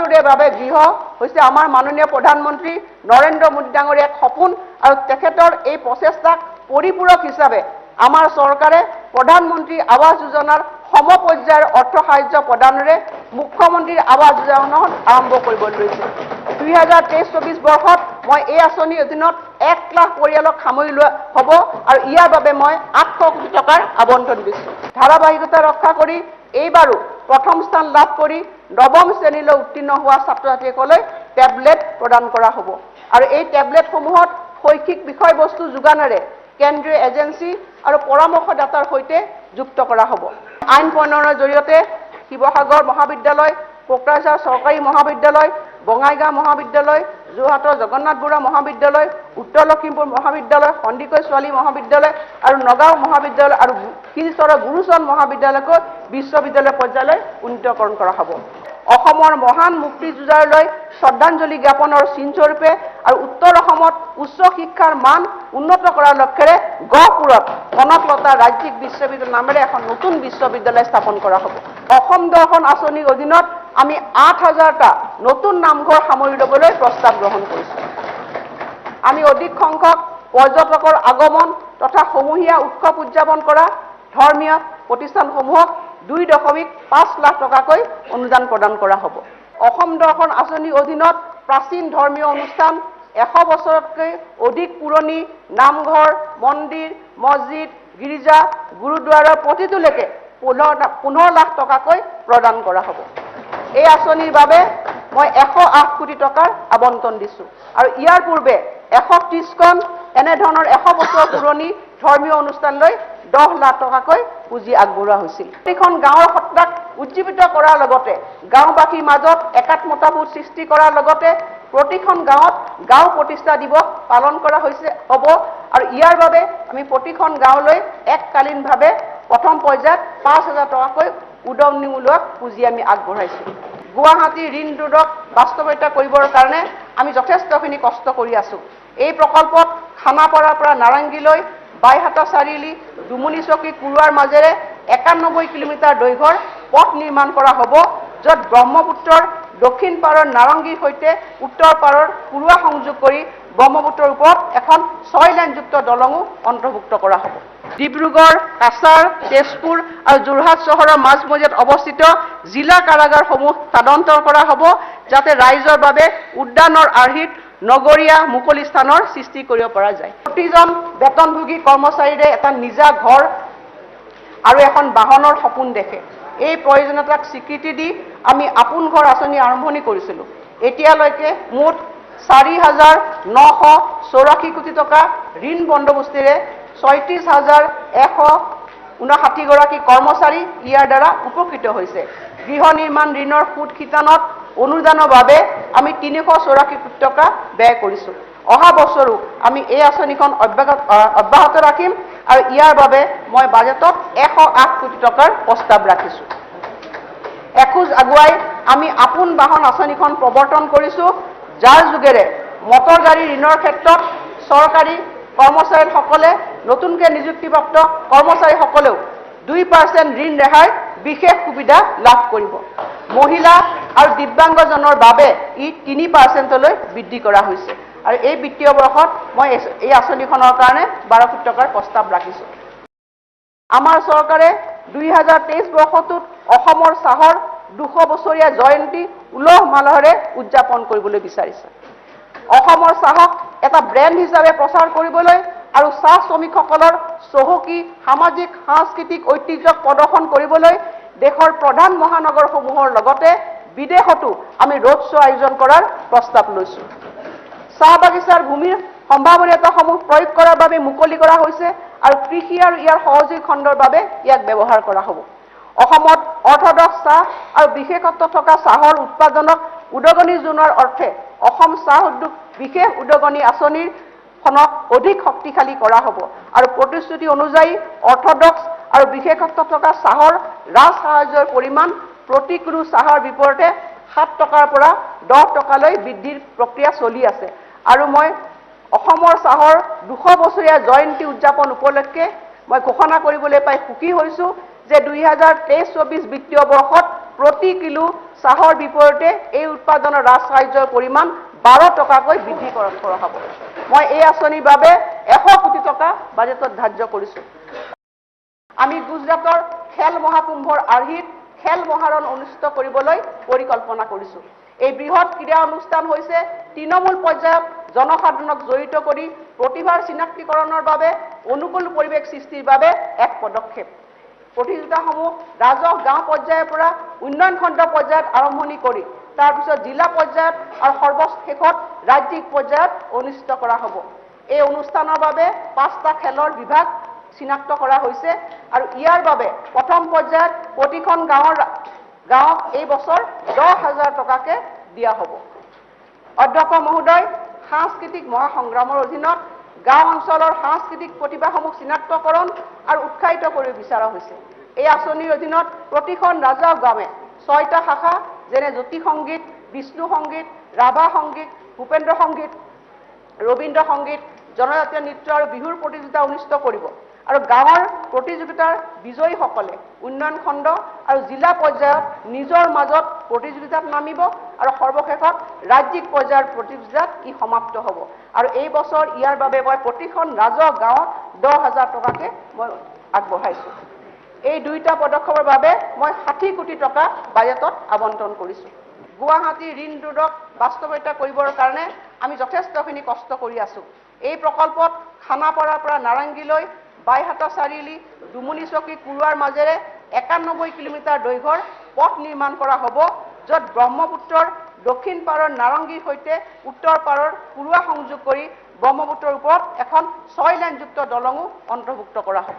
সকলোৰে বাবে গৃহ হৈছে আমাৰ মাননীয় প্ৰধানমন্ত্ৰী নৰেন্দ্ৰ মোদী ডাঙৰীয়াৰ এক সপোন আৰু তেখেতৰ এই প্ৰচেষ্টাক পৰিপূৰক হিচাপে আমাৰ চৰকাৰে প্ৰধানমন্ত্ৰী আৱাস যোজনাৰ সমপৰ্যায়ৰ অৰ্থ সাহায্য প্ৰদানেৰে মুখ্যমন্ত্ৰীৰ আৱাস যোজনাখন আৰম্ভ কৰিব লৈছে। 2023-24 বৰ্ষত মই এই আঁচনিৰ অধীনত 1 লাখ পৰিয়ালক সামৰি লোৱা হ'ব আৰু ইয়াৰ বাবে মই 800 কোটি টকাৰ আবণ্টন দিছোঁ। ধাৰাবাহিকতা ৰক্ষা কৰি এইবাৰো প্ৰথম স্থান লাভ কৰি নৱম শ্ৰেণীলৈ উত্তীৰ্ণ হোৱা ছাত্ৰ ছাত্ৰীসকলৈ টেবলেট প্ৰদান কৰা হ'ব আৰু এই টেবলেটসমূহত শৈক্ষিক বিষয়বস্তু যোগানেৰে কেন্দ্ৰীয় এজেঞ্চি আৰু পৰামৰ্শদাতাৰ সৈতে যুক্ত কৰা হ'ব। আইন প্ৰণয়নৰ জৰিয়তে শিৱসাগৰ মহাবিদ্যালয়, কোকৰাঝাৰ চৰকাৰী মহাবিদ্যালয়, বঙাইগাঁও মহাবিদ্যালয়, যোৰহাটৰ জগন্নাথ বৰুৱা মহাবিদ্যালয়, উত্তৰ লখিমপুৰ মহাবিদ্যালয়, সন্দিকৈ ছোৱালী মহাবিদ্যালয় আৰু নগাঁও মহাবিদ্যালয় আৰু শিলচৰৰ গুৰুচৰণ মহাবিদ্যালয়কো বিশ্ববিদ্যালয় পৰ্যায়লৈ উন্নীতকৰণ কৰা হ'ব। অসমৰ মহান মুক্তিযুঁজাৰুলৈ শ্ৰদ্ধাঞ্জলি জ্ঞাপনৰ চিনস্বৰূপে আৰু উত্তৰ অসমত উচ্চ শিক্ষাৰ মান উন্নত কৰাৰ লক্ষ্যেৰে গহপুৰত কনকলতা ৰাজ্যিক বিশ্ববিদ্যালয় নামেৰে এখন নতুন বিশ্ববিদ্যালয় স্থাপন কৰা হ'ব। অসম দৰ্শন আঁচনিৰ অধীনত আমি 8,000টা নতুন নামঘৰ সামৰি ল'বলৈ প্ৰস্তাৱ গ্ৰহণ কৰিছোঁ। আমি অধিক সংখ্যক পৰ্যটকৰ আগমন তথা সমূহীয়া উৎসৱ উদযাপন কৰা ধৰ্মীয় প্ৰতিষ্ঠানসমূহক 2.5 লাখ টকাকৈ অনুদান প্ৰদান কৰা হ'ব। অসম দৰ্শন আঁচনিৰ অধীনত প্ৰাচীন ধৰ্মীয় অনুষ্ঠান, 100 বছৰতকৈ অধিক পুৰণি নামঘৰ, মন্দিৰ, মছজিদ, গীৰ্জা, গুৰুদ্বাৰৰ প্ৰতিটোলৈকে 15 লাখ টকাকৈ প্ৰদান কৰা হ'ব। এই আঁচনিৰ বাবে মই 108 কোটি টকাৰ আবণ্টন দিছোঁ আৰু ইয়াৰ পূৰ্বে 130খন এনেধৰণৰ 100 বছৰ পুৰণি ধৰ্মীয় অনুষ্ঠানলৈ 10 লাখ টকাকৈ পুঁজি আগবঢ়োৱা হৈছিল। প্ৰতিখন গাঁৱৰ সত্তাক উজ্জীৱিত কৰাৰ লগতে গাঁওবাসীৰ মাজত একাত্মতাবোধ সৃষ্টি কৰাৰ লগতে প্ৰতিখন গাঁৱত গাঁও প্ৰতিষ্ঠা দিৱস পালন কৰা হৈছে হ'ব আৰু ইয়াৰ বাবে আমি প্ৰতিখন গাঁৱলৈ এককালীনভাৱে প্ৰথম পৰ্যায়ত 5,000 টকাকৈ উদগনিমূলক পুঁজি আমি আগবঢ়াইছোঁ। গুৱাহাটী ৰিং ৰোডক বাস্তৱায়িত কৰিবৰ কাৰণে আমি যথেষ্টখিনি কষ্ট কৰি আছোঁ। এই প্ৰকল্পত খানাপাৰাৰ পৰা নাৰেংগীলৈ, বাইহাটা চাৰিআলি, দুমুনি চকী, কুৰুৱাৰ মাজেৰে 91 কিলোমিটাৰ দৈৰ্ঘ্যৰ পথ নিৰ্মাণ কৰা হ'ব, য'ত ব্ৰহ্মপুত্ৰৰ দক্ষিণ পাৰৰ নাৰেংগীৰ সৈতে উত্তৰ পাৰৰ কুৰুৱা সংযোগ কৰি ব্ৰহ্মপুত্ৰৰ ওপৰত এখন ছয় লেনযুক্ত দলঙো অন্তৰ্ভুক্ত কৰা হ'ব। ডিব্ৰুগড়, কাছাৰ, তেজপুৰ আৰু যোৰহাট চহৰৰ মাজমজিয়াত অৱস্থিত জিলা কাৰাগাৰসমূহ স্থানান্তৰ কৰা হ'ব, যাতে ৰাইজৰ বাবে উদ্যানৰ আৰ্হিত নগৰীয়া মুকলি স্থানৰ সৃষ্টি কৰিব পৰা যায়। প্ৰতিজন বেতনভোগী কৰ্মচাৰীৰে এটা নিজা ঘৰ আৰু এখন বাহনৰ সপোন দেখে। এই প্ৰয়োজনীয়তাক স্বীকৃতি দি আমি আপোন ঘৰ আঁচনি আৰম্ভণি কৰিছিলোঁ। এতিয়ালৈকে মুঠ 4,984 কোটি টকা ঋণ বন্দোবস্তিৰে 36,159গৰাকী কৰ্মচাৰী ইয়াৰ দ্বাৰা উপকৃত হৈছে। গৃহ নিৰ্মাণ ঋণৰ সুদ শিতানত অনুদানৰ বাবে আমি 384 কোটি টকা ব্যয় কৰিছোঁ। অহা বছৰো আমি এই আঁচনিখন অব্যাহত ৰাখিম আৰু ইয়াৰ বাবে মই বাজেটত 108 কোটি টকাৰ প্ৰস্তাৱ ৰাখিছোঁ। এখোজ আগুৱাই আমি আপোন বাহন আঁচনিখন প্ৰৱৰ্তন কৰিছোঁ, যাৰ যোগেৰে মটৰ গাড়ী ঋণৰ ক্ষেত্ৰত চৰকাৰী কৰ্মচাৰীসকলে, নতুনকৈ নিযুক্তিপ্ৰাপ্ত কৰ্মচাৰীসকলেও 2% ঋণ ৰেহাইৰ বিশেষ সুবিধা লাভ কৰিব। মহিলা আৰু দিব্যাংগজনৰ বাবে ই 3%লৈ বৃদ্ধি কৰা হৈছে আৰু এই বিত্তীয় বৰ্ষত মই এই আঁচনিখনৰ কাৰণে 12 কোটি টকাৰ প্ৰস্তাৱ ৰাখিছোঁ। আমাৰ চৰকাৰে 2023 বৰ্ষটোত অসমৰ চাহৰ 200 বছৰীয়া জয়ন্তী উলহ মালহেৰে উদযাপন কৰিবলৈ বিচাৰিছে। অসমৰ চাহক এটা ব্ৰেণ্ড হিচাপে প্ৰচাৰ কৰিবলৈ আৰু চাহ শ্ৰমিকসকলৰ চহকী সামাজিক, সাংস্কৃতিক ঐতিহ্যক প্ৰদৰ্শন কৰিবলৈ দেশৰ প্ৰধান মহানগৰসমূহৰ লগতে বিদেশতো আমি ৰোড শ্ব' আয়োজন কৰাৰ প্ৰস্তাৱ লৈছোঁ। চাহ বাগিচাৰ ভূমিৰ সম্ভাৱনীয়তাসমূহ প্ৰয়োগ কৰাৰ বাবে মুকলি কৰা হৈছে আৰু কৃষি আৰু ইয়াৰ সহযোগী খণ্ডৰ বাবে ইয়াক ব্যৱহাৰ কৰা হ'ব। অসমত অৰ্থডক্স চাহ আৰু বিশেষত্ব থকা চাহৰ উৎপাদনক উদগনি জনোৱাৰ অৰ্থে অসম চাহ উদ্যোগ বিশেষ উদগনি আঁচনিৰ খনক অধিক শক্তিশালী কৰা হ'ব আৰু প্ৰতিশ্ৰুতি অনুযায়ী অৰ্থডক্স আৰু বিশেষত্ব থকা চাহৰ ৰাজ সাহায্যৰ পৰিমাণ প্ৰতি কিলো চাহৰ বিপৰীতে 7 টকাৰ পৰা 10 টকালৈ বৃদ্ধিৰ প্ৰক্ৰিয়া চলি আছে। আৰু মই অসমৰ চাহৰ 200 বছৰীয়া জয়ন্তী উদযাপন উপলক্ষে মই ঘোষণা কৰিবলৈ পাই সুখী হৈছোঁ যে 2023-24 বিত্তীয় বৰ্ষত প্ৰতি কিলো চাহৰ বিপৰীতে এই উৎপাদনৰ ৰাজসাহায্যৰ পৰিমাণ 12 টকাকৈ বৃদ্ধিকৰণ কৰা হ'ব। মই এই আঁচনিৰ বাবে 100 কোটি টকা বাজেটত ধাৰ্য কৰিছোঁ। আমি গুজৰাটৰ খেল মহাকুম্ভৰ আৰ্হিত খেল মহাৰণ অনুষ্ঠিত কৰিবলৈ পৰিকল্পনা কৰিছোঁ। এই বৃহৎ ক্ৰীড়া অনুষ্ঠান হৈছে তৃণমূল পৰ্যায়ত জনসাধাৰণক জড়িত কৰি প্ৰতিভাৰ চিনাক্তীকৰণৰ বাবে অনুকূল পৰিৱেশ সৃষ্টিৰ বাবে এক পদক্ষেপ। প্ৰতিযোগিতাসমূহ ৰাজহ গাঁও পৰ্যায়ৰ পৰা উন্নয়ন খণ্ড পৰ্যায়ত আৰম্ভণি কৰি তাৰপিছত জিলা পৰ্যায়ত আৰু সৰ্বশেষত ৰাজ্যিক পৰ্যায়ত অনুষ্ঠিত কৰা হ'ব। এই অনুষ্ঠানৰ বাবে 5টা খেলৰ বিভাগ চিনাক্ত কৰা হৈছে আৰু ইয়াৰ বাবে প্ৰথম পৰ্যায়ত প্ৰতিখন গাঁৱক এই বছৰ 10,000 টকাকে দিয়া হ'ব। অধ্যক্ষ মহোদয়, সাংস্কৃতিক মহাসংগ্ৰামৰ অধীনত গাঁও অঞ্চলৰ সাংস্কৃতিক প্ৰতিভাসমূহ চিনাক্তকৰণ আৰু উৎসাহিত কৰিব বিচৰা হৈছে। এই আঁচনিৰ অধীনত প্ৰতিখন ৰাজহ গাঁৱে 6টা শাখা যেনে জ্যোতি সংগীত, বিষ্ণু সংগীত, ৰাভা সংগীত, ভূপেন্দ্ৰ সংগীত, ৰবীন্দ্ৰ সংগীত, জনজাতীয় নৃত্য আৰু বিহুৰ প্ৰতিযোগিতা অনুষ্ঠিত কৰিব আৰু গাঁৱৰ প্ৰতিযোগিতাৰ বিজয়ীসকলে উন্নয়ন খণ্ড আৰু জিলা পৰ্যায়ত নিজৰ মাজত প্ৰতিযোগিতাত নামিব আৰু সৰ্বশেষত ৰাজ্যিক পৰ্যায়ৰ প্ৰতিযোগিতাত ই সমাপ্ত হ'ব। আৰু এই বছৰ ইয়াৰ বাবে মই প্ৰতিখন ৰাজহ গাঁৱত 10,000 টকাকে মই আগবঢ়াইছোঁ। এই দুয়োটা পদক্ষেপৰ বাবে মই 60 কোটি টকা বাজেটত আবণ্টন কৰিছোঁ। গুৱাহাটী ঋণ ৰোধক বাস্তৱায়িত কৰিবৰ কাৰণে আমি যথেষ্টখিনি কষ্ট কৰি আছোঁ। এই প্ৰকল্পত খানাপাৰাৰ পৰা নাৰেংগীলৈ বাইহাটা চাৰিআলি, দুমুনিচকী কুৰুৱাৰ মাজেৰে 91 কিলোমিটাৰ দৈৰ্ঘ্যৰ পথ নিৰ্মাণ কৰা হ'ব, য'ত ব্ৰহ্মপুত্ৰৰ দক্ষিণ পাৰৰ নাৰেংগীৰ সৈতে উত্তৰ পাৰৰ কুৰুৱা সংযোগ কৰি ব্ৰহ্মপুত্ৰৰ ওপৰত এখন 6 লেনযুক্ত দলঙো অন্তৰ্ভুক্ত কৰা হ'ব।